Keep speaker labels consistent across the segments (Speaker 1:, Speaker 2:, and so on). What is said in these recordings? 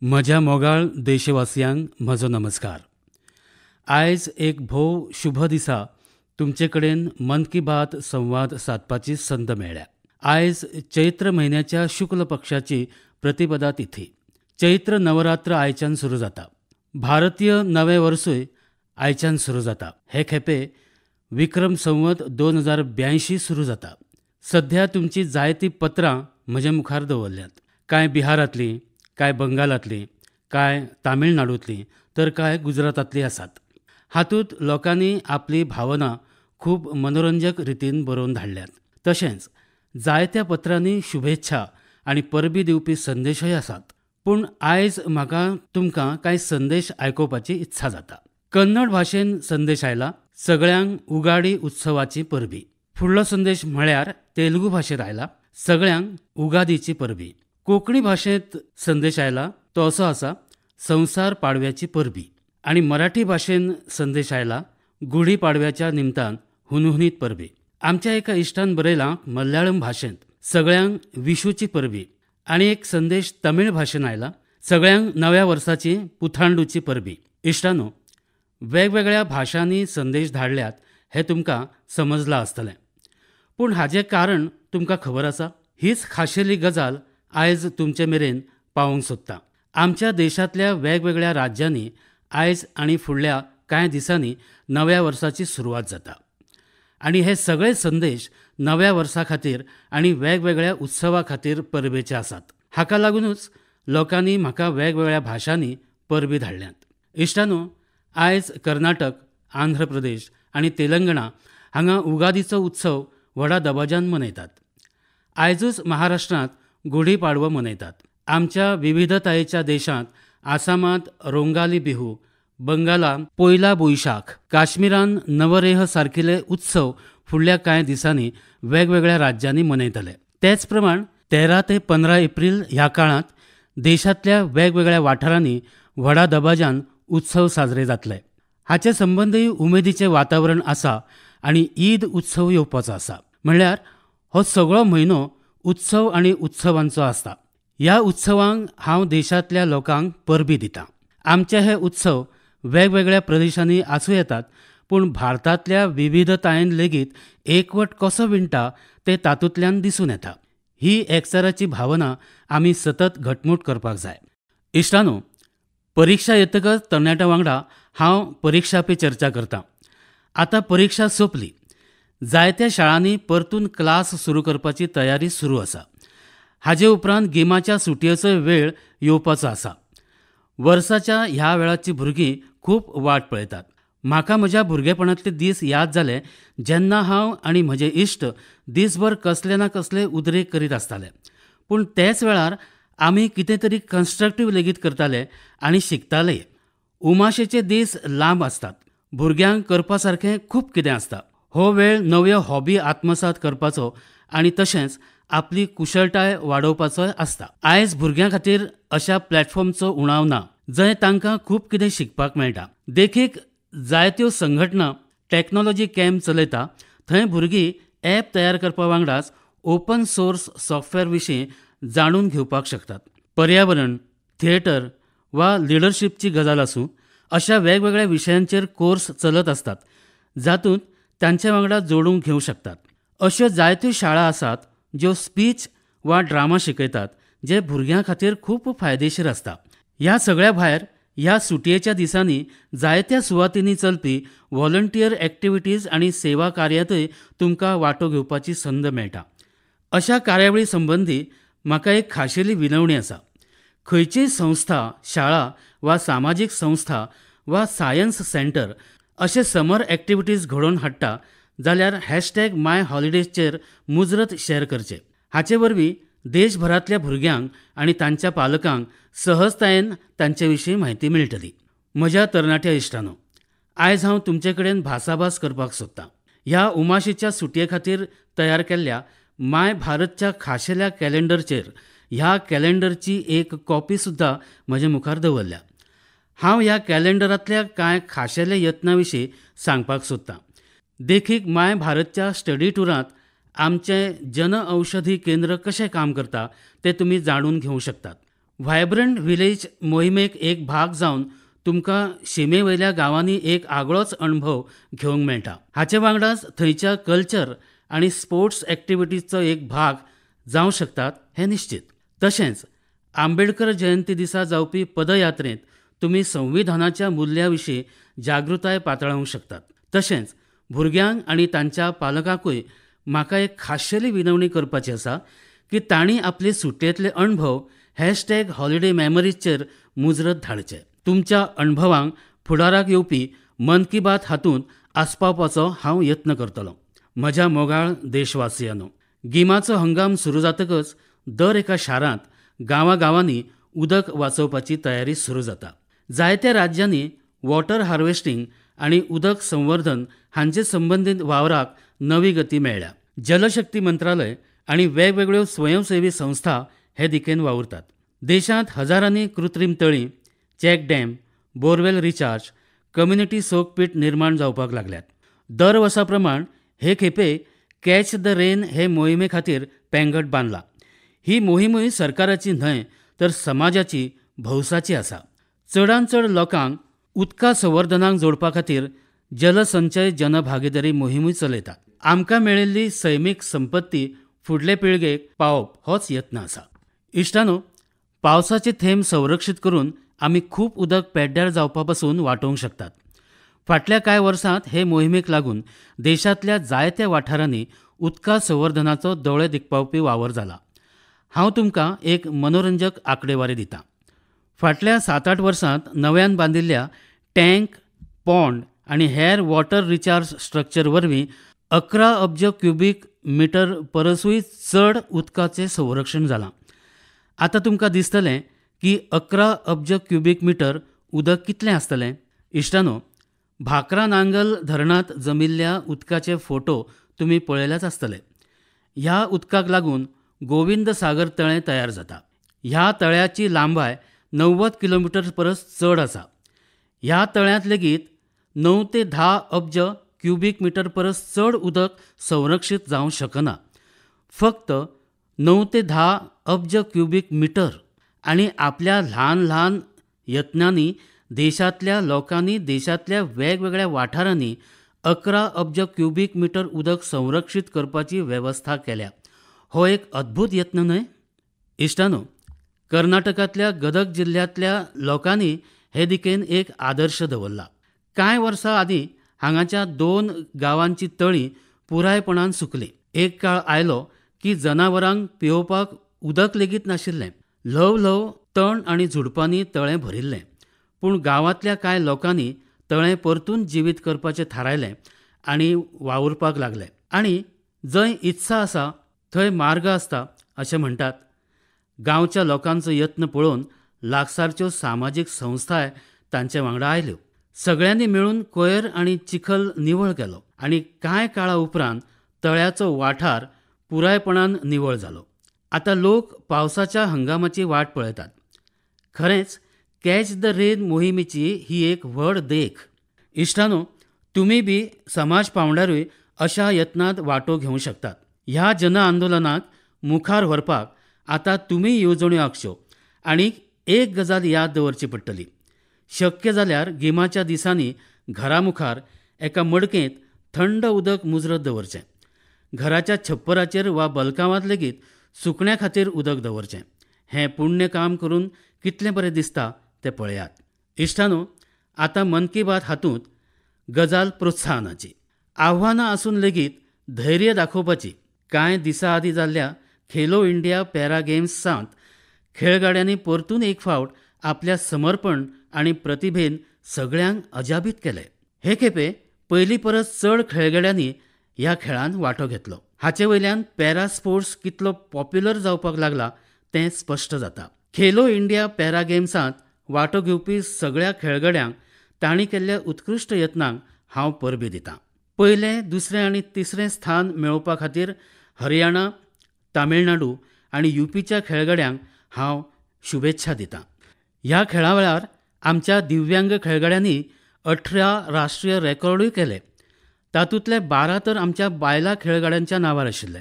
Speaker 1: म्हज्या मोगाळ देशवासियांक म्हजो नमस्कार. आयज एक भोव शुभ दिसा तुमचे कडेन मन की बात संवाद सादपाची संद मेळ्ळ्या. आयज चैत्र म्हयन्याच्या शुक्ल पक्षाची प्रतिपदा तिथी. चैत्र नवरात्र आयच्यान सुरू जाता. भारतीय नवें वर्सूय आयच्यान सुरू जाता. हे खेपे विक्रम संवत 2082 सुरू जाता. सध्या तुमची जायतीं पत्रां म्हजे मुखार दवरल्यांत. कांय बिहारांतलीं, कांय बंगालांतलीं, कांय तामिळनाडूंतलीं तर कांय गुजरातांतलीं आसात. हातूंत लोकांनी आपली भावना खूब मनोरंजक रितीन बरोवन धाडल्यात. तशेंच जायत्या पत्रांनी शुभेच्छा आनी परबीं दिवपी संदेशय आसात. पूण आयज म्हाका तुमकां कांय संदेश आयकोवपाची इत्सा जाता. कन्नड भाशेन संदेश आयला, सगळ्यांक उगाडी उत्सवाची परबी. फुडलो संदेश म्हळ्यार तेलुगू भाशेंत आयला, सगळ्यांक उगादीची परबी. कोंकणी भाशेंत संदेश आयला तो असो आसा, संवसार पाडव्याची परबी. आनी मराठी भाशेन संदेश आयला, गुढी पाडव्याच्या निमतान हुनहुनीत परबी. आमच्या एका इश्टान बरयलां मल्याळम भाशेंत, सगळ्यांक विशूची परबी. आनी एक संदेश तमीळ भाशेन आयला, सगळ्यांक नव्या वर्साची पुथांडूची परबी. इश्टानो, वेगवेगळ्या भाशांनी संदेश धाडल्यात हें तुमकां समजलां आसतलें. पूण हाजें कारण तुमकां खबर आसा? हीच खाशेली गजाल आयज तुमचे मेरेन पावोवंक सोदता. आमच्या देशांतल्या वेगवेगळ्या राज्यांनी आयज आनी फुडल्या कांय दिसांनी नव्या वर्साची सुरवात जाता. आनी हे सगळे संदेश नव्या वर्सा खातीर आनी वेगवेगळ्या उत्सवा खातीर परबेचे आसात. हाका लागुनूच लोकांनी म्हाका वेगवेगळ्या भाशांनी परबी धाडल्यात. इश्टानो, आयज कर्नाटक, आंध्र प्रदेश आनी तेलंगणा हांगा उगादीचो उत्सव व्हडा दबाज्यान मनयतात. आयजूच महाराष्ट्रांत गुढी पाडवो मनयतात. आमच्या विविधतायेच्या देशांत आसामांत रोंगाली बिहू, बंगालांत पोयला बोयशाख, काश्मीरान नवरेह सारकिले उत्सव फुडल्या कांय दिसांनी वेगवेगळ्या राज्यांनी मनयतले. तेच प्रमाण 13 ते 15 एप्रील ह्या काळांत देशांतल्या वेगवेगळ्या वाठारांनी व्हडा दबाज्यान उत्सव साजरे जातले. हाचे संबंदय उमेदीचें वातावरण आसा आनी ईद उत्सव येवपाचो आसा. म्हणल्यार हो सगळो म्हयनो उत्सव आनी उत्सवांचो आसता. ह्या उत्सवांक हांव देशांतल्या लोकांक परबी दितां. आमचे हे उत्सव वेगवेगळ्या प्रदेशांनी आसूं येतात, पूण भारतांतल्या विविधतायेन लेगीत एकवट कसो विणटा तें तातूंतल्यान दिसून येता. ही एकचाराची भावना आमी सतत घटमूट करपाक जाय. इश्टानो, परिक्षा येतकच तरणाट्यां वांगडा हांव परिक्षा पे चर्चा करतां. आतां परिक्षा सोंपली. जायत्या शाळांनी परतून क्लास सुरू करपाची तयारी सुरू आसा. हाजे उपरांत गिमाच्या सुटयेचो वेळ येवपाचो आसा. वर्साच्या ह्या वेळाची भुरगीं खूब वाट पळयतात. म्हाका म्हज्या भुरगेपणांतले दीस याद जाले, जेन्ना हांव आनी म्हजे इश्ट दीसभर कसले ना कसले उद्रेक करीत आसताले. पूण तेच वेळार आमी कितें तरी कन्स्ट्रक्टीव लेगीत करताले आनी शिकताले. उमाशेचे दीस लांब आसतात. भुरग्यांक करपा सारकें खूब कितें आसता. हो वेळ नव्यो हॉबी आत्मसात करपाचो आनी तशेंच आपली कुशळटाय वाडोवपाचोय आसता. आयज भुरग्यां खातीर अशा प्लॅटफॉर्मचो उणाव ना, जंय तांकां खूब कितें शिकपाक मेळटा. देखीक, जायत्यो संघटना टॅक्नोलॉजी कॅम्प चलयता, थंय भुरगीं ॲप तयार करपा वांगडाच ओपन सोर्स सॉफ्टवॅर विशीं जाणून घेवपाक शकतात. पर्यावरण, थिएटर वा लिडरशीपची गजाल आसूं, अशा वेगवेगळ्या विशयांचेर कोर्स चलत आसतात, जातूंत तांचे वांगडा जोडूंक घेवं शकतात. अश्यो जायत्यो शाळा आसात ज्यो स्पीच वा ड्रामा शिकयतात, जे भुरग्यां खातीर खूब फायदेशीर आसता. ह्या सगळ्या भायर ह्या सुटयेच्या दिसांनी जायत्या सुवातींनी चलपी व्हॉलंटियर ॲक्टिविटीज आनी सेवा कार्यांतय तुमकां वांटो घेवपाची संद मेळटा. अशा कार्यावळी संबंदी म्हाका एक खाशेली विनवणी आसा. खंयचीय संस्था, शाळा वा सामाजीक संस्था वा सायन्स सेंटर अशे समर ॲक्टिविटीज घडोवन हाडटा जाल्यार हॅशटॅग माय हॉलिडेजचेर मुजरत शॅर करचे. हाचे वरवीं देशभरांतल्या भुरग्यांक आनी तांच्या पालकांक सहजतायेन तांचे विशीं म्हायती मेळटली. म्हज्या तरणाट्या इश्टांनो, आयज हांव तुमचे कडेन भासाभास करपाक सोदतां. ह्या उमाशेच्या सुटये खातीर तयार केल्ल्या माय भारतच्या खाशेल्या कॅलेंडरचेर ह्या कॅलेंडरची एक कॉपी सुद्दां म्हजे मुखार दवरल्या. हांव ह्या कॅलेंडरांतल्या कांय खाशेल्या यत्नां विशीं सांगपाक सोदतां. देखीक, माय भारतच्या स्टडी टुरांत आमचें जन औषधी केंद्र कशें काम करता तें तुमी जाणून घेवं शकतात. व्हायब्रंट विलेज मोहिमेक एक भाग जावन तुमकां शिमे वयल्या गांवांनी एक आगळोच अणभव घेवंक मेळटा. हाचे वांगडाच थंयच्या कल्चर आनी स्पोर्ट्स एक्टिविटीजचो एक भाग जावं शकतात हें निश्चित. तशेंच आंबेडकर जयंती दिसा जावपी पदयात्रेंत तुमी संविधानाच्या मुल्यां विशीं जागृताय पातळावंक शकतात. तशेंच भुरग्यांक आनी तांच्या पालकांकूय म्हाका एक खाशेली विनवणी करपाची आसा की तांणी आपले सुटयेंतले अणभव हॅशटॅग हॉलिडे मेमरीजचेर मुजरत धाडचे. तुमच्या अणभवांक फुडाराक येवपी मन की बात हातूंत आस्पावपाचो हांव यत्न करतलो. म्हज्या मोगाळ देशवासियांनो, गिमाचो हंगाम सुरू जातकच दर एका शारांत, गांवागांवांनी उदक वाचोवपाची तयारी सुरू जाता. जायत्या राज्यांनी वॉटर हार्वेस्टिंग आनी उदक संवर्धन हांचे संबंदीत वावराक नवी गती मेळ्ळ्या. जलशक्ती मंत्रालय आनी वेगवेगळ्यो स्वयंसेवी संस्था हे दिकेन वावुरतात. देशांत हजारांनी कृत्रीम तळीं, check dam, borewell recharge, community soak pit निर्माण जावपाक लागल्यात. दर वर्सा प्रमाण हे खेपे कॅच the rain हे मोहिमे खातीर पेंगट बांदला. ही मोहिमूय सरकाराची न्हय तर समाजाची, भौसाची आसा. चडांत चड लोकांक उदका संवर्धनाक जोडपा खातीर जलसंचय जनभागीदारी मोहिमूय चलयतात. आमकां मेळिल्ली सैमीक संपत्ती फुडले पिळगेक पावप होच यत्न आसा. इश्टानो, पावसाचे थेंब संरक्षीत करून आमी खूब उदक पेड्ड्यार जावपा पसून वाटोवंक शकतात. फाटल्या कांय वर्सांत हे मोहिमेक लागून देशांतल्या जायत्या वाठारांनी उदका संवर्धनाचो दोळे दिखपावपी वावर जाला. हांव तुमकां एक मनोरंजक आंकडेवारी दितां. फाटल्या 7-8 वर्सांत नव्यान बांदिल्ल्या टँक, पॉन्ड आनी हेर वॉटर रिचार्ज स्ट्रक्चर वरवीं 11 अब्ज क्युबीक मिटर परसूय चड उदकाचें संरक्षण जालां. आतां तुमकां दिसतलें की 11 अब्ज क्युबीक मिटर उदक कितलें आसतलें. इश्टानो, भाकरा नांगल धरणांत जमिल्ल्या उदकाचे फोटो तुमी पळयल्याच आसतले. ह्या उदकाक लागून गोविंद सागर तळें तयार जाता. ह्या तळ्याची लांबाय 90 किलोमिटर परस चड आसा. ह्या तळ्यांत लेगीत 9 ते 10 अब्ज क्युबीक मिटर परस चड उदक संरक्षीत जावंक शकना. फक्त 9 ते 10 अब्ज क्युबीक मिटर. आनी आपल्या ल्हान ल्हान यत्नांनी देशांतल्या लोकांनी देशांतल्या वेगवेगळ्या वाठारांनी 11 अब्ज क्युबीक मिटर उदक संरक्षीत करपाची वेवस्था केल्या. हो एक अद्भुत यत्न न्हय? इश्टानो, कर्नाटकांतल्या गदग जिल्ल्यांतल्या लोकांनी हे दिकेन एक आदर्श दवरला. कांय वर्सां आदीं हांगाच्या 2 गांवांची तळीं पुरायपणान सुकली. एक काळ आयलो की जनावरांक पियोवपाक उदक लेगीत नाशिल्लें. ल्हव ल्हव तण आनी झुडपांनी तळें भरिल्लें. पूण गांवांतल्या कांय लोकांनी तळें परतून जिवीत करपाचें थारायलें आनी वावुरपाक लागले. आनी जंय इत्सा आसा थंय मार्ग आसता अशें म्हणटात. गांवच्या लोकांचो यत्न पळोवन लागसारच्यो सामाजीक संस्थाय तांचे वांगडा आयल्यो. सगळ्यांनी मेळून कोयर आनी चिखल निवळ केलो आनी कांय काळा उपरांत तळ्याचो वाठार पुरायपणान निवळ जालो. आतां लोक पावसाच्या हंगामाची वाट पळयतात. खरेंच कॅच the rain मोहिमेची ही एक व्हड देख. इश्टानो, तुमी बी समाज पांवड्यारूय अशा यत्नांत वांटो घेवंक शकतात. ह्या जन आंदोलनाक मुखार व्हरपाक आतां तुमी येवजण्यो आंखच्यो. आनी एक गजाल याद दवरची पडटली, शक्य जाल्यार गिमाच्या दिसांनी घरा मुखार एका मडकेंत थंड उदक मुजरत दवरचें. घराच्या छप्पराचेर वा बलकांवांत लेगीत सुकण्या खातीर उदक दवरचें. हें पुण्य काम करून कितलें बरें दिसता तें पळयात. इश्टानो, आतां मन की बात हातूंत गजाल प्रोत्साहनाची, आव्हानां आसून लेगीत धैर्य दाखोवपाची. कांय दिसां आदीं जाल्ल्या खेलो इंडिया पॅरा गेम्सांत खेळगड्यांनी परतून एक फावट आपल्या समर्पण आनी प्रतिभेन सगळ्यांक अजाबीत केले. हे खेपे पयलीं परस चड खेळगड्यांनी ह्या खेळांत वांटो घेतलो. हाचे वयल्यान पॅरा स्पोर्ट्स कितलो पॉप्युलर जावपाक लागला तें स्पश्ट जाता. खेलो इंडिया पॅरा गेम्सांत वांटो घेवपी सगळ्या खेळगड्यांक तांणी केल्ल्या उत्कृश्ट यत्नांक हांव परबीं दितां. पयलें, दुसरें आनी तिसरें स्थान मेळोवपा खातीर हरियाणा, तामिळनाडू आनी युपीच्या खेळगड्यांक हांव शुभेच्छा दितां. ह्या खेळा वेळार आमच्या दिव्यांग खेळगड्यांनी 18 राष्ट्रीय रेकॉर्डूय केले. तातूंतले 12 तर आमच्या बायलां खेळगड्यांच्या नांवार आशिल्ले.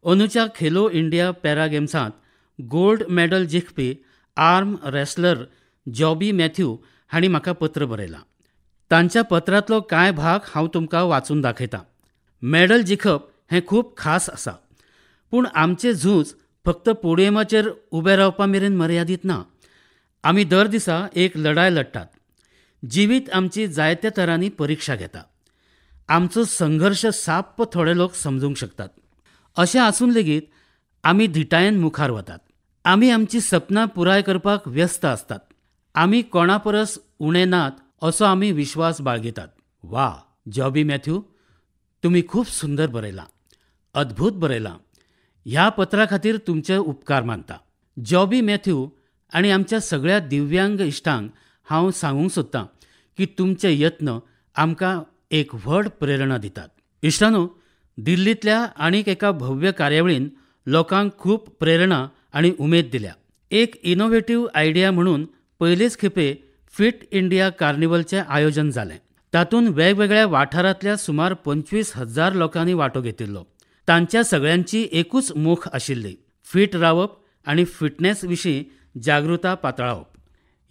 Speaker 1: अंदूच्या खेलो इंडिया पॅरा गेम्सांत गोल्ड मेडल जिखपी आर्म रेसलर जॉबी मॅथ्यू हांणी म्हाका पत्र बरयलां. तांच्या पत्रांतलो कांय भाग हांव तुमकां वाचून दाखयतां. मॅडल जिखप हें खूब खास आसा, पूण आमचें झूज फक्त पोडियमाचेर उबे रावपा मेरेन मर्यादीत ना. आमी दर दिसा एक लढाय लडटात. जिवीत आमची जायत्या तरांनी परिक्षा घेता. आमचो संघर्श साप्प थोडे लोक समजूंक शकतात. अशें आसून लेगीत आमी धिटायेन मुखार वतात. आमी आमची सपनां पुराय करपाक व्यस्त आसतात. आमी कोणा परस उणे नात असो आमी विश्वास बाळगितात. वा जॉबी मॅथ्यू, तुमी खूब सुंदर बरयलां, अद्भूत बरयलां. ह्या पत्रा खातीर तुमचे उपकार मानता. जॉबी मॅथ्यू आनी आमच्या सगळ्या दिव्यांग इश्टांक हांव सांगूंक सोदतां की तुमचे यत्न आमकां एक व्हड प्रेरणा दितात. इश्टांनो, दिल्लींतल्या आनीक एका भव्य कार्यावळीन लोकांक खूब प्रेरणा आनी उमेद दिल्या. एक इनोव्हेटीव आयडिया म्हणून पयलेच खेपे फिट इंडिया कार्निवलचें आयोजन जालें. तातूंत वेगवेगळ्या वाठारांतल्या सुमार 25,000 लोकांनी वांटो घेतिल्लो. तांच्या सगळ्यांची एकूच मोख आशिल्ली, फिट रावप आनी फिटनेस विशीं जागृता पातळावप.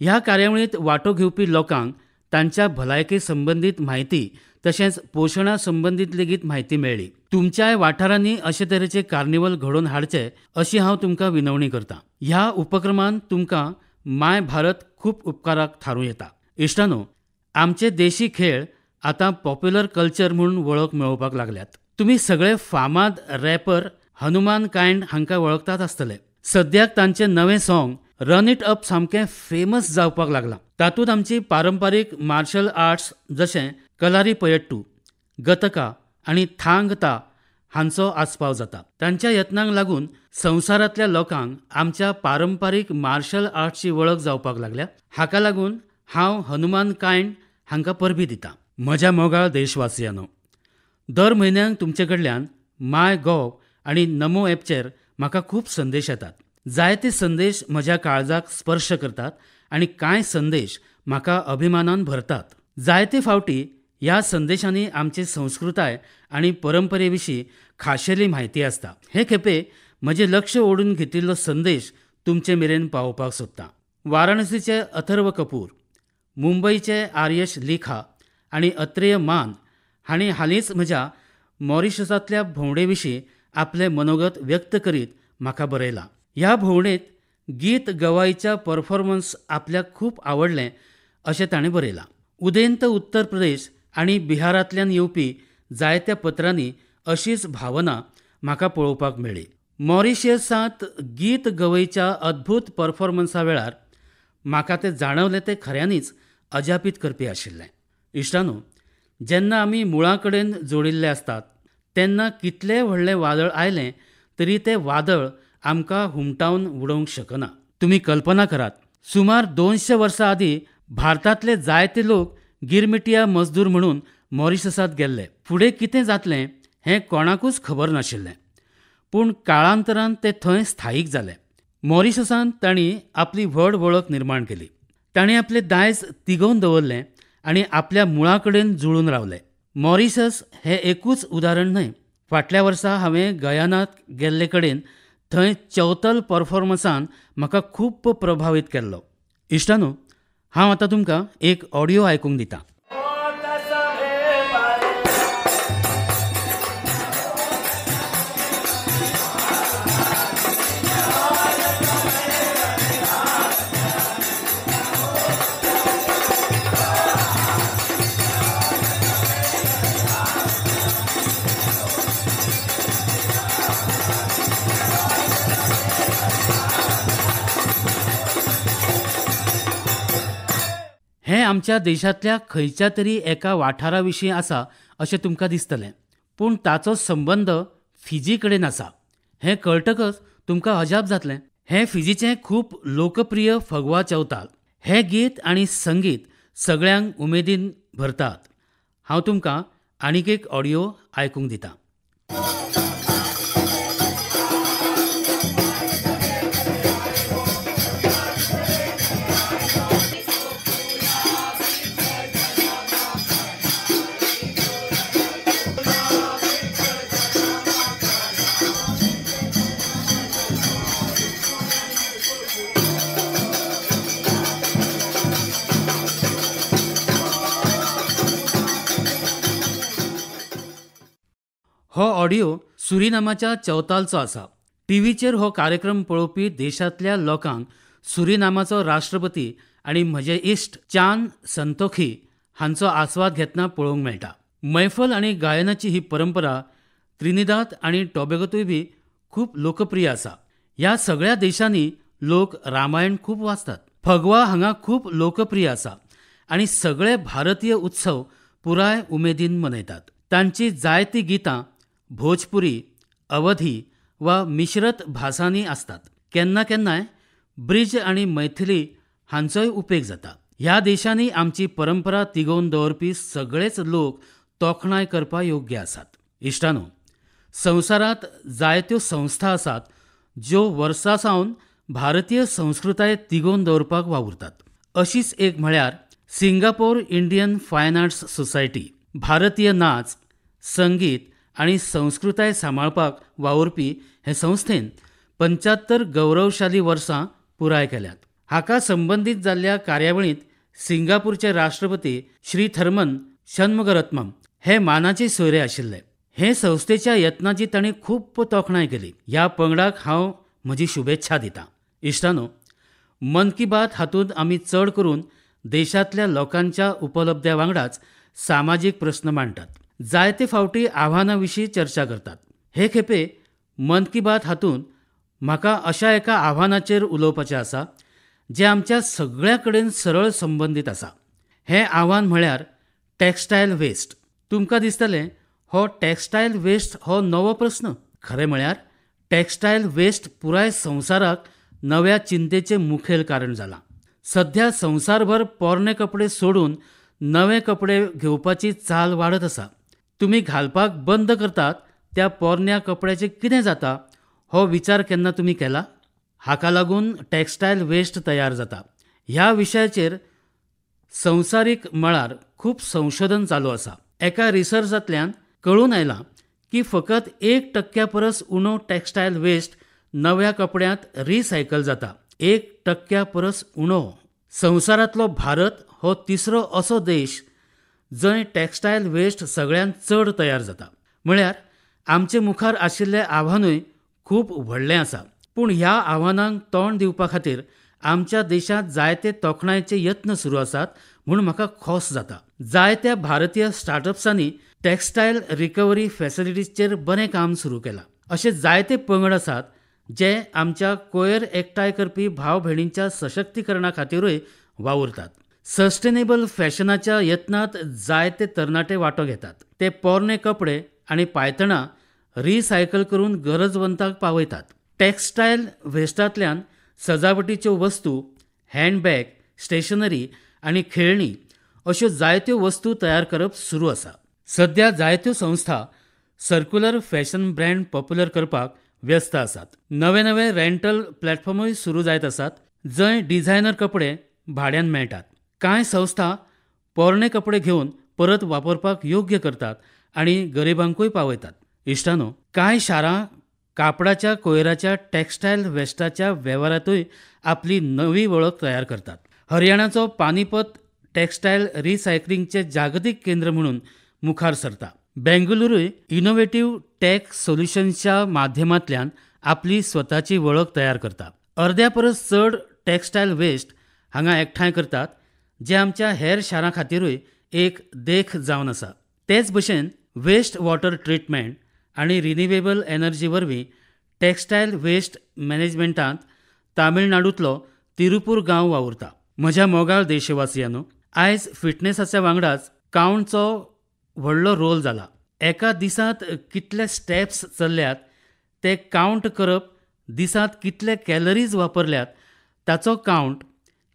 Speaker 1: ह्या कार्यावळींत वांटो घेवपी लोकांक तांच्या भलायके संबंदीत म्हायती तशेंच पोशणा संबंदीत लेगीत म्हायती मेळ्ळी. तुमच्याय वाठारांनी अशे तरेचे कार्निवल घडोवन हाडचे अशी हांव तुमकां विनवणी करतां. ह्या उपक्रमान तुमकां my Bharat खूब उपकाराक थारूं येता. इश्टांनो, आमचे देशी खेळ आतां पॉप्युलर कल्चर म्हूण वळख मेळोवपाक लागल्यात. तुमी सगळे फामाद रॅपर हनुमान कायंड हांकां वळखतात आसतले. सद्याक तांचें नवें सॉंग रन it up सामकें फेमस जावपाक लागलां. तातूंत आमची पारंपारीक मार्शल आर्ट्स जशें कलारी पयट्टू, गतका आनी थांग ता हांचो आस्पाव जाता. तांच्या यत्नांक लागून संवसारांतल्या लोकांक आमच्या पारंपारीक मार्शल आर्ट्सची वळख जावपाक लागल्या. हाका लागून हांव हनुमान कायंड हांकां परबीं दितां. म्हज्या मोगाळ देशवासियांनो, दर म्हयन्याक तुमचे कडल्यान my gov आनी नमो ॲपचेर म्हाका खूब संदेश येतात. जायते संदेश म्हज्या काळजाक स्पर्श करतात आनी कांय संदेश म्हाका अभिमानान भरतात. जायते फावटी ह्या संदेशांनी आमची संस्कृताय आनी परंपरे विशीं खाशेली म्हायती आसता. हे खेपे म्हजें लक्ष ओडून घेतिल्लो संदेश तुमचे मेरेन पावोवपाक सोदतां. वाराणसीचे अथर्व कपूर, मुंबयचे आर्यश लेखा आनी अत्रेय मान हांणी हालींच म्हज्या मॉरिशसांतल्या भोंवडे विशीं आपलें मनोगत व्यक्त करीत म्हाका बरयलां. ह्या भोंवडेंत गीत गवाईच्या परफॉर्मन्स आपल्याक खूब आवडलें अशें ताणें बरयलां. उदेंत उत्तर प्रदेश आनी बिहारांतल्यान येवपी जायत्या पत्रांनी अशीच भावना म्हाका पळोवपाक मेळ्ळी. मॉरिशियसांत गीत गवईच्या अद्भूत परफॉर्मन्सा वेळार म्हाका तें जाणवलें तें खऱ्यांनीच अजापीत करपी आशिल्लें. इश्टांनो, जेन्ना आमी मुळां कडेन जोडिल्ले आसतात तेन्ना कितलें व्हडलें वादळ आयलें तरी तें वादळ आमकां हुमटावन उडोवंक शकना. तुमी कल्पना करात, सुमार 200 वर्सां आदीं भारतांतले जायते लोक गिरमिटिया मजदूर म्हणून मॉरिशसांत गेल्ले. फुडें कितें जातलें हें कोणाकूच खबर नाशिल्लें, पूण काळांतरान ते थंय स्थायीक जाले. मॉरिशसांत तांणी आपली व्हड वळख निर्माण केली. तांणी आपलें दायज तिगोवन दवरलें आनी आपल्या मुळां कडेन जुळून रावले. मॉरिशस हें एकूच उदाहरण न्हय. फाटल्या वर्सा हांवें गयानात गेल्ले कडेन थंय चौथल परफॉर्मन्सान म्हाका खूब प्रभावीत केल्लो. इश्टांनो, हांव आतां तुमकां एक ऑडियो आयकूंक दितां. हें आमच्या देशांतल्या खंयच्या तरी एका वाठारा विशीं आसा अशें तुमकां दिसतलें, पूण ताचो संबंद फिजी कडेन आसा हें कळटकच तुमकां अजाप जातलें. हें फिजीचें खूब लोकप्रिय फगवा चौताल. हें गीत आनी संगीत सगळ्यांक उमेदीन भरतात. हांव तुमकां आनीक एक ऑडियो आयकूंक दितां. हो ऑडियो सुरिनामाच्या चौतालचो आसा. टीव्हीचेर हो कार्यक्रम पळोवपी देशांतल्या लोकांक सुरिनामाचो राष्ट्रपती आनी म्हजे इश्ट चान संतोखी हांचो आस्वाद घेतना पळोवंक मेळटा. मैफल आनी गायनाची ही परंपरा त्रिनिदाद आनी टोबॅगोतूय बी खूब लोकप्रिय आसा. ह्या सगळ्या देशांनी लोक रामायण खूब वाचतात. फगवा हांगा खूब लोकप्रिय आसा आनी सगळे भारतीय उत्सव पुराय उमेदीन मनयतात. तांची जायतीं गितां भोजपुरी, अवधी वा मिश्रत भासांनी आसतात. केन्ना केन्नाय ब्रिज आनी मैथिली हांचोय उपेग जाता. ह्या देशांनी आमची परंपरा तिगोवन दवरपी सगळेच लोक तोखणाय करपा योग्य आसात. इश्टांनो, संवसारांत जायत्यो संस्था आसात ज्यो वर्सां सावन भारतीय संस्कृताय तिगोवन दवरपाक वावुरतात. अशीच एक म्हळ्यार Singapore Indian fine arts society. भारतीय नाच, संगीत आनी संस्कृताय सांबाळपाक वावुरपी हे संस्थेन 75 गौरवशाली वर्सां पुराय केल्यात. हाका संबंदीत जाल्ल्या कार्यावळींत सिंगापूरचे राष्ट्रपती श्री थर्मन शनमुगरत्नम हे मानाचे सोयरे आशिल्ले. हे संस्थेच्या यत्नाची तांणी खूब तोखणाय केली. ह्या पंगडाक हांव म्हजी शुभेच्छा दितां. इश्टांनो, मन की बात हातूंत आमी चड करून देशांतल्या लोकांच्या उपलब्ध्या वांगडाच सामाजीक प्रस्न मांडटात. जायते फावटी आव्हानां विशीं चर्चा करतात. हे खेपे मन की बात हातूंत म्हाका अशा एका आव्हानाचेर उलोवपाचें आसा जें आमच्या सगळ्यां कडेन सरळ संबंदीत आसा. हें आव्हान म्हळ्यार टॅक्सटायल वेस्ट. तुमकां दिसतलें हो टॅक्सटायल वेस्ट हो नवो प्रस्न. खरें म्हळ्यार टॅक्सटायल वेस्ट पुराय संवसाराक नव्या चिंतेचें मुखेल कारण जालां. सध्या संवसारभर पोरणे कपडे सोडून नवे कपडे घेवपाची चाल वाडत आसा. तुमी घालपाक बंद करतात त्या पोरण्या कपड्याचें कितें जाता हो विचार केन्ना तुमी केला? हाका लागून टॅक्सटायल वेस्ट तयार जाता. ह्या विशयाचेर संवसारीक मळार खूब संशोधन चालू आसा. एका रिसर्चांतल्यान कळून आयलां की फकत 1% परस उणो टॅक्सटायल वेस्ट नव्या कपड्यांत रिसायकल जाता. 1% परस उणो. संवसारांतलो भारत हो तिसरो असो देश जंय टॅक्सटायल वेस्ट सगळ्यांत चड तयार जाता. म्हळ्यार आमचे मुखार आशिल्लें आव्हानूय खूब व्हडलें आसा. पूण ह्या आव्हानांक तोंड दिवपा खातीर आमच्या देशांत जायते तोखणायेचे यत्न सुरू आसात म्हूण म्हाका खोस जाता. जायत्या भारतीय स्टार्टअप्सांनी टॅक्सटायल रिकव्हरी फॅसिलिटीजचेर बरें काम सुरू केलां. अशे जायते पंगड आसात जे आमच्या कोयर एकठांय करपी भाव भयणींच्या सशक्तीकरणा खातीरूय वावुरतात. सस्टेनेबल फॅशनाच्या यत्नांत जायते तरणाटे वांटो घेतात. ते पोरणे कपडे आनी पांयतणां रिसायकल करून गरजवंतांक पावयतात. टॅक्सटायल वेस्टांतल्यान सजावटीच्यो वस्तू, हँडबॅग, स्टेशनरी आनी खेळणी अश्यो जायत्यो वस्तू तयार करप सुरू आसा. सध्या जायत्यो संस्था सर्क्युलर फॅशन ब्रँड पॉप्युलर करपाक व्यस्त आसात. नवे नवे रेंटल प्लॅटफॉर्मूय सुरू जायत आसात जंय डिझायनर कपडे भाड्यान मेळटात. कांय संस्था पोरणे कपडे घेवन परत वापरपाक योग्य करतात आनी गरिबांकूय पावयतात. इश्टांनो, कांय शारां कापडाच्या कोयराच्या टॅक्सटायल वेस्टाच्या वेव्हारांतूय आपली नवी वळख तयार करतात. हरियाणाचो पानीपत टॅक्सटायल रिसायकलिंगचें जागतीक केंद्र म्हणून मुखार सरता. बेंगळुरूय इनोव्हेटिव्ह टॅक सोल्युशन्सच्या माध्यमांतल्यान आपली स्वताची वळख तयार करता. अर्द्या परस चड टॅक्सटायल वेस्ट हांगा एकठांय करतात जे आमच्या हेर शारां खातीरूय एक देख जावन आसा. तेच भशेन वेस्ट वॉटर ट्रिटमेंट आनी रिन्युएबल एनर्जी वरवीं टॅक्सटायल वेस्ट मॅनेजमेंटांत तामिळनाडूंतलो तिरुपूर गांव वावुरता. म्हज्या मोगाळ देशवासियांनो, आयज फिटनेसाच्या वांगडाच काउंटचो व्हडलो रोल जाला. एका दिसांत कितले स्टेप्स चल्ल्यात ते काउंट करप, दिसांत कितले कॅलरीज वापरल्यात ताचो काउंट,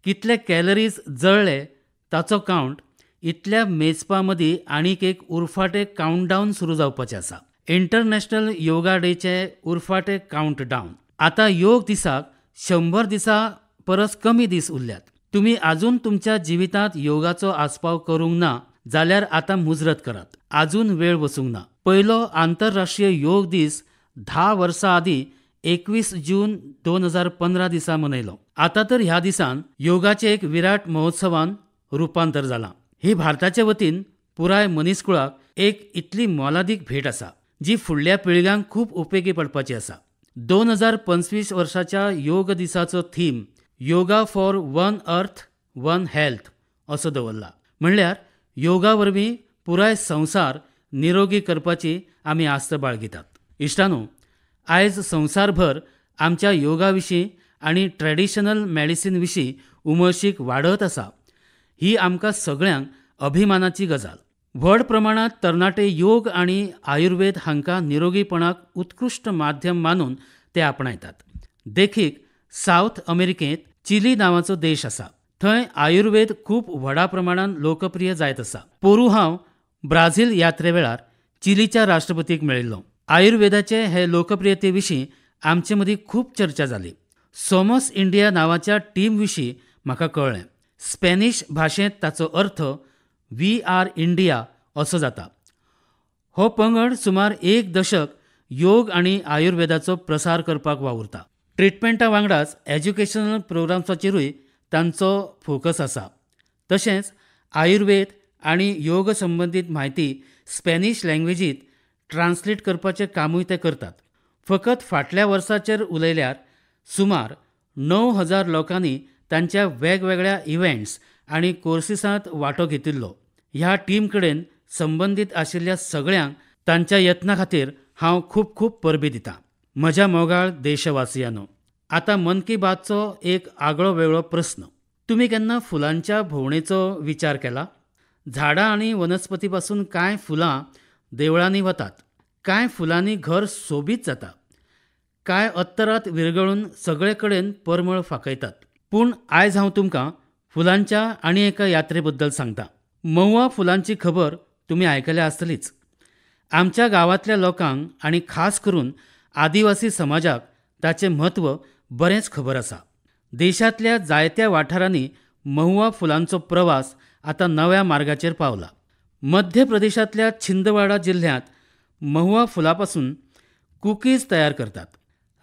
Speaker 1: कितले कॅलरीज जळ्ळे ताचो काउंट, इतल्या मेजपा मदीं आनीक एक उरफाटें काउंटडावन सुरू जावपाचें आसा. इंटरनॅशनल योगा डेचे उरफाटें काउंटडावन. आतां योग दिसाक 100 दिसां परस कमी दीस उरल्यात. तुमी आजून तुमच्या जिवितांत योगाचो आस्पाव करूंक ना जाल्यार आतां मुजरत करात. आजून वेळ वचूंक ना. पयलो आंतरराष्ट्रीय योग दीस 10 वर्सां आदीं 21 जून 2015 दिसा मनयलो. आतां तर ह्या दिसान योगाचें एक विराट महोत्सवान रुपांतर जालां. ही भारताचे वतीन पुराय मनीसकुळाक एक इतली मोलादीक भेट आसा. जी फुडल्या पिळग्यांक खूब उपेगी पडपाची आसा. 2025 वर्साच्या योग दिसाचो theme yoga for one earth one health असो दवरला. म्हणल्यार योगा वरवीं पुराय संवसार निरोगी करपाची आमी आस्त बाळगितात. इश्टांनो, आयज संवसारभर आमच्या योगा विशीं आनी ट्रेडिशनल मेडिसीन विशीं उमळशीक वाडत आसा. ही आमकां सगळ्यांक अभिमानाची गजाल. व्हड प्रमाणांत तरणाटे योग आनी आयुर्वेद हांकां निरोगीपणाक उत्कृश्ट माध्यम मानून ते आपणायतात. देखीक, सावथ अमेरिकेंत चिली नांवाचो देश आसा. थंय आयुर्वेद खूब व्हडा प्रमाणान लोकप्रिय जायत आसा. पोरूं हांव ब्राझील यात्रे वेळार चिलीच्या राष्ट्रपतीक मेळिल्लो. आयुर्वेदाचे हे लोकप्रियते विशीं आमचे मदीं खूब चर्चा जाली. सोमस इंडिया नांवाच्या टीम विशीं म्हाका कळ्ळें. स्पॅनिश भाशेंत ताचो अर्थ we are India असो जाता. हो पंगड सुमार 1 दशक योग आनी आयुर्वेदाचो प्रसार करपाक वावुरता. ट्रिटमेंटा वांगडाच एज्युकेशनल प्रोग्राम्साचेरूय तांचो फोकस आसा. तशेंच आयुर्वेद आनी योग संबंदीत म्हायती स्पॅनिश लँग्वेजींत ट्रान्सलेट करपाचें कामूय ते करतात. फकत फाटल्या वर्साचेर उलयल्यार सुमार 9,000 लोकांनी तांच्या वेगवेगळ्या इव्हेंट्स आनी कोर्सिसांत वांटो घेतिल्लो. ह्या टीम कडेन संबंदीत आशिल्ल्या सगळ्यांक तांच्या यत्ना खातीर हांव खूब खूब परबीं दितां. म्हज्या मोगाळ देशवासियांनो, आतां मन की बातचो एक आगळो वेगळो प्रस्न. तुमी केन्ना फुलांच्या भोंवडेचो विचार केला? झाडां आनी वनस्पती पासून कांय फुलां देवळांनी वतात, कांय फुलांनी घर सोबीत जाता, कांय अत्तरात विरगळून सगळे कडेन परमळ फांकयतात. पूण आयज हांव तुमकां फुलांच्या आनी एका यात्रे बद्दल सांगता. महुआ फुलांची खबर तुमी आयकल्या आसतलीच. आमच्या गांवांतल्या लोकांक आनी खास करून आदिवासी समाजाक ताचें म्हत्व बरेंच खबर आसा. देशांतल्या जायत्या वाठारांनी महुआ फुलांचो प्रवास आतां नव्या मार्गाचेर पावला. मध्य प्रदेशांतल्या छिंदवाडा जिल्ह्यांत महुआ फुलापासून कुकीज तयार करतात.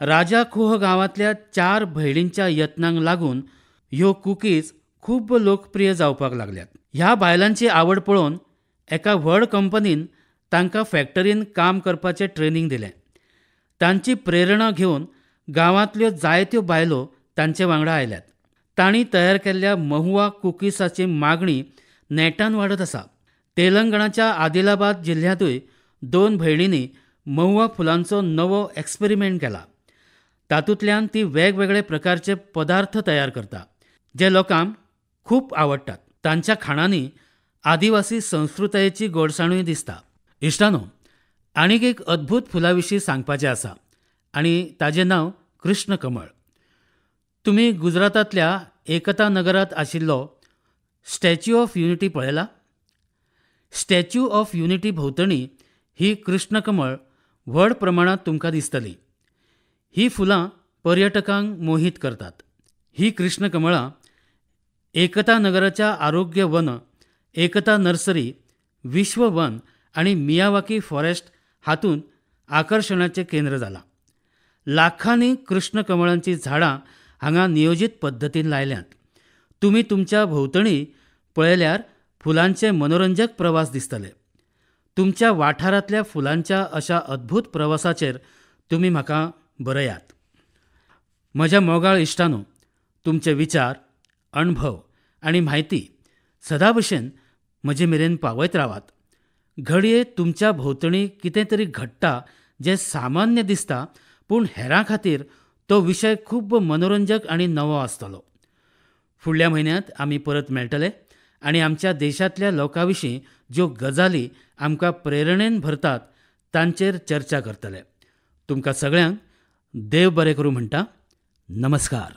Speaker 1: राजाखोह गांवांतल्या 4 भयणींच्या यत्नांक लागून ह्यो कुकीज खूब लोकप्रिय जावपाक लागल्यात. ह्या बायलांची आवड पळोवन एका व्हड कंपनीन तांकां फॅक्टरीन काम करपाचें ट्रेनींग दिलें. तांची प्रेरणा घेवन गांवांतल्यो जायत्यो बायलो तांचे वांगडा आयल्यात. तांणी तयार केल्ल्या महुआ कुकीसाची मागणी नेटान वाडत आसा. तेलंगणाच्या आदिलाबाद जिल्ह्यांतूय 2 भयणींनी महुआ फुलांचो नवो एक्सपेरिमेंट केला. तातूंतल्यान ती वेगवेगळे प्रकारचे पदार्थ तयार करता जे लोकांक खूब आवडटात. तांच्या खाणांनी आदिवासी संस्कृतायेची गोडसाणूय दिसता. इश्टानो, आनीक एक अद्भूत फुला विशीं सांगपाचें आसा आनी ताजें नांव कृष्णकमळ. तुमी गुजरातांतल्या एकता नगरांत आशिल्लो स्टॅच्यू ऑफ युनिटी पळयला? स्टॅच्यू ऑफ युनिटी भोंवतणी ही कृष्णकमळ व्हड प्रमाणांत तुमकां दिसतली. ही फुलां पर्यटकांक मोहीत करतात. ही कृष्णकमळां एकता नगराच्या आरोग्य वन, एकता नर्सरी, विश्व वन आनी मियावाकी फॉरेस्ट हातूंत आकर्शणाचें केंद्र जालां. लाखांनी कृष्णकमळांचीं झाडां हांगा नियोजीत पद्दतीन लायल्यांत. तुमी तुमच्या भोंवतणी पळयल्यार फुलांचे मनोरंजक प्रवास दिसतले. तुमच्या वाठारांतल्या फुलांच्या अशा अद्भूत प्रवासाचेर तुमी म्हाका बरयात. म्हज्या मोगाळ इश्टांनो, तुमचे विचार, अणभव आनी म्हायती सदां भशेन म्हजे मेरेन पावयत रावात. घडये तुमच्या भोंवतणी कितें तरी घडटा जें सामान्य दिसता, पूण हेरां खातीर तो विशय खूब मनोरंजक आनी नवो आसतलो. फुडल्या म्हयन्यांत आमी परत मेळटले आनी आमच्या देशांतल्या लोकां विशीं ज्यो गजाली आमकां प्रेरणेन भरतात तांचेर चर्चा करतले. तुमकां सगळ्यांक देव बरें करूं म्हणटा. नमस्कार.